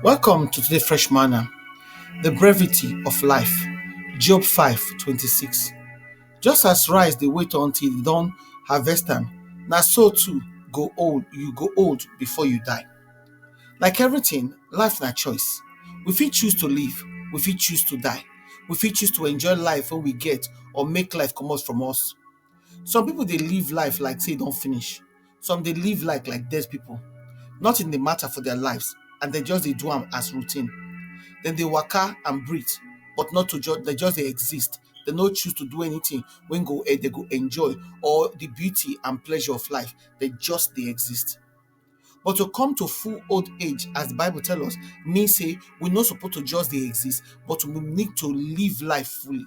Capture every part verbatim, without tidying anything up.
Welcome to today Fresh Manna, the brevity of life. Job five twenty-six. Just as rice dey wait until e don harvest am, na so too go old you go old before you die. Like everything, life na choice. We fit choose to live, we fit choose to die, we fit choose to enjoy life wey we get or make life comot from us. Some people dey live life like say e don finish. Some dey live like like dead people. Nothing dey matter for their lives, and they just dey do am as routine. Then they waka and breathe, but not to just they just dey exist. They no choose to do anything when go eh, they go enjoy or the beauty and pleasure of life. They just dey exist. But to come to full old age, as the Bible tells us, means say we no suppose to just dey exist, but we need to live life fully.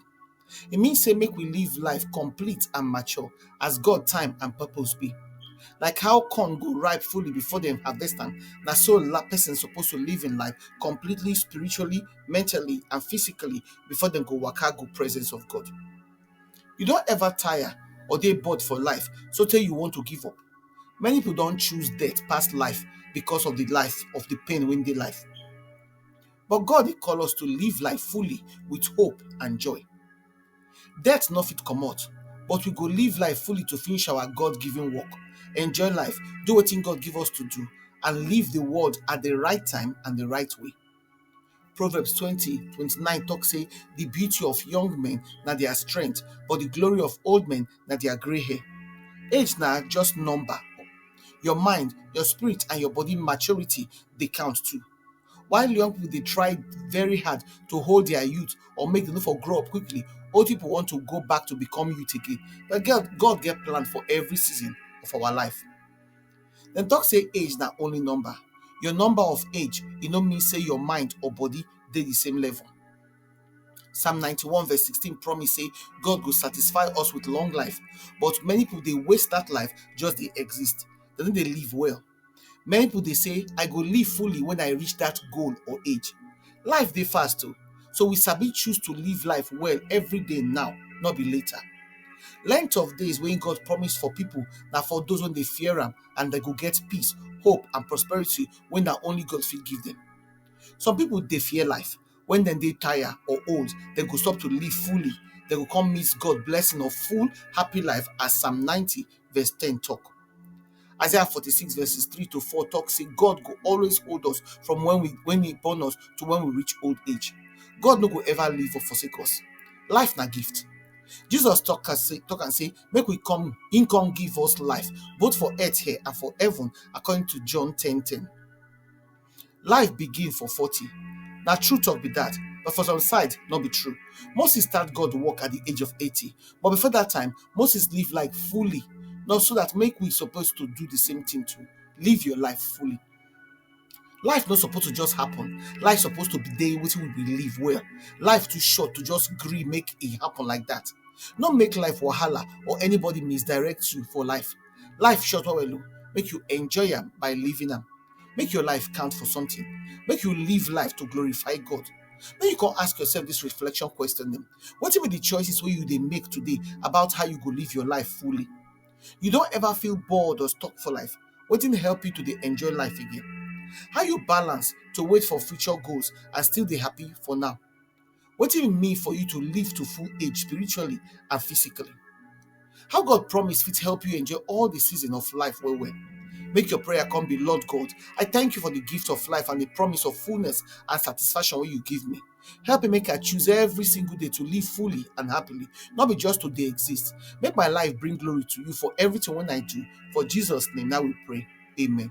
E mean say make we live life complete and mature as God time and purpose be. Like how corn go ripe fully before dem harvest am, na so la person suppose to live in life completely spiritually, mentally and physically before dem go waka go presence of God. You don ever tire or dey bored for life so tey you want to give up? Many people don choose death pass life because of the life of the pain wey dey life. But God dey call us to live life fully with hope and joy. Death no fit comot, but we go live life fully to finish our God-given work, enjoy life, do wetin God give us to do, and leave the world at the right time and the right way. Proverbs twenty twenty-nine talk say the beauty of young men na their strength, but the glory of old men na their gray hair. Age na just number. Your mind, your spirit, and your body maturity dey count too. While young people dey try very hard to hold their youth or make dem no for grow up quickly, old people want to go back to become youth again. But God, God get plan for every season of our life. Dem talk say age na only number. Your number of age, e no mean say your mind or body dey the same level. Psalm ninety-one verse sixteen promise say God go satisfy us with long life, but many people dey waste that life just dey exist. Dem no dey live well. Many people dey say, "I go live fully when I reach that goal or age." Life dey fast o, so we sabi choose to live life well every day now, no be later. Length of days wey God promise for people na for those wey dey fear am, and dem go get peace, hope and prosperity wey na only God fit give them. Some people dey fear life. When dem dey tire or old, dem go stop to live fully. Dem go come miss God blessing of full, happy life, as Psalm ninety verse ten talk. Isaiah forty-six verses three to four talk say God go always hold us from when we when he born us to when we reach old age. God no go ever leave or forsake us. Life na gift. Jesus talk am say talk am say make we come, him come give us life both for earth here and for heaven, according to John ten ten. Life begin for forty. Na true talk be that, but for some side, no be true. Moses start God work at the age of eighty, but before that time, Moses live life fully. Not so that make we supposed to do the same thing too. Live your life fully. Life not supposed to just happen. Life supposed to be day wetin we be live well. Life too short to just gree make e happen like that. No make life wahala or anybody misdirect you for life. Life short well well o. Make you enjoy am by living am. Make your life count for something. Make you live life to glorify God. Make you come ask yourself this reflection question dem. Wetin be the choices wey you dey make today about how you go live your life fully? You don ever feel bored or stuck for life? Wetin help you to dey enjoy life again? How you balance to wait for future goals and still dey happy for now? Wetin e mean for you to live to full age spiritually and physically? How God promise fit help you enjoy all the season of life well well? Make your prayer come be, "Lord God, I thank you for the gift of life and the promise of fullness and satisfaction wey you give me. Help me make I choose every single day to live fully and happily, not be just to dey exist. Make my life bring glory to you for everything wey I do. For Jesus' name, now we pray. Amen."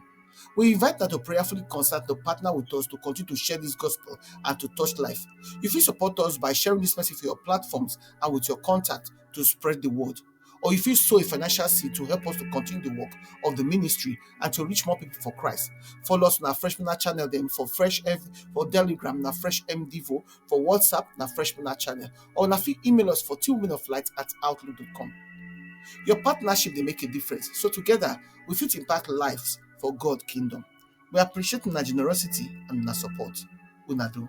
We invite una to prayerfully consult to partner with us to continue to share this gospel and to touch life. You fit support us by sharing this message for your platforms and with your contact to spread the word. Or you fit sow a financial seed to help us to continue the work of the ministry and to reach more people for Christ. Follow us on our Fresh Manna channel dem for Fresh F for Telegram na Fresh M Devo, for WhatsApp na Fresh Manna channel, or una fit email us for two women of light at outlook dot com. Your partnership dey make a difference, so together we fit impact lives for God kingdom. We appreciate una generosity and una support. Una do.